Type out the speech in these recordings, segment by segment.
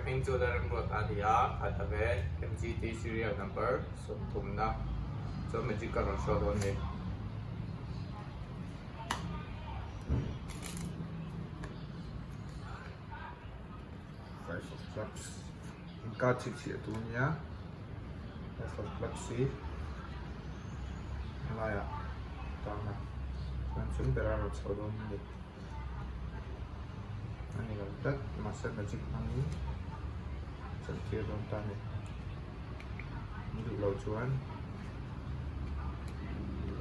hming chu Lalremruat a ni a, khat a ven MGT serial number sawmthumna chuan magic ka rawn show dawn a ni. Five of clubs inkar chhipchhiah tur a nia five of clubs hi helaiah tang a chuan chung berah a rawn chho dawn a ni. A ni lo tlat mahse magic hmangin chantir dawn ta a ni an duh loh chuan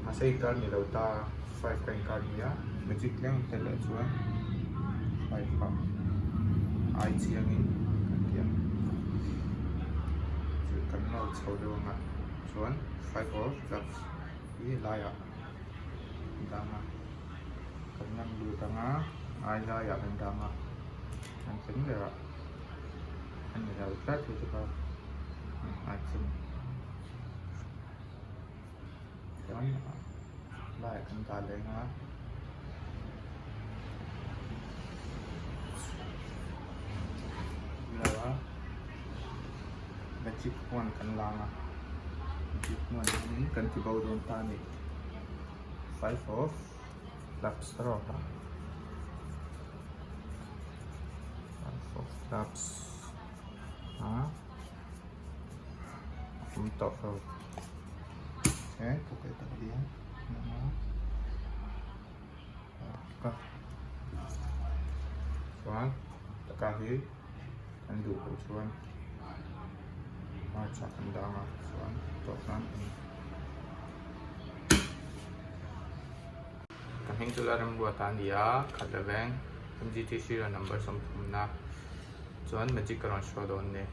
mahse inkar ni lo ta five ka inkar nia magic tlem tel leh chuan five kha ai chiangin kan ti a chu kan nawr chho deuh ang a chuan five of clubs hi laiah dang a. Kan lang lut ang a, ai laiah kan dang a, kan tling ber ah a ni lo tlat hi chu ka ai chin chuan laiah kan dah leh ang a. Lo a magic wand kan lang a, magic wand hmangin kan ti bo dawn ta a ni. Five of clubs erawh a five of clubs a awm tawh lo he pocket ah hian a chuan taka hi kan duh loh chuan hmarcha kan dang a chuan tawh nan Ka hming chu Lalremruat a ni a, khat la veng MGTC rawn number sawmthumna chuan magic ka rawn show dawn a ni.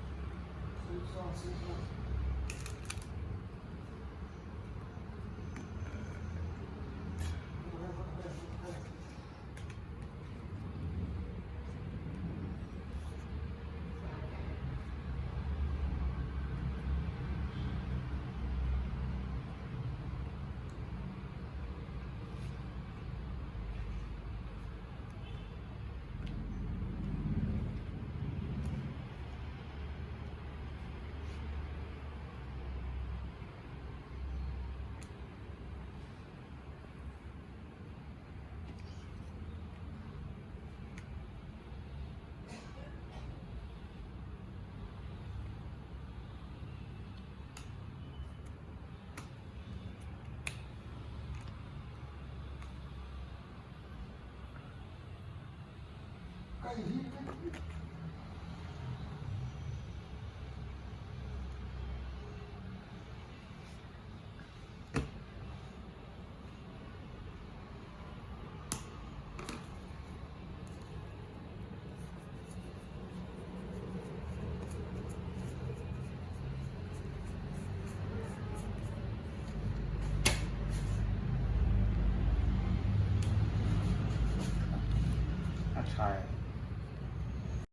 A tha e.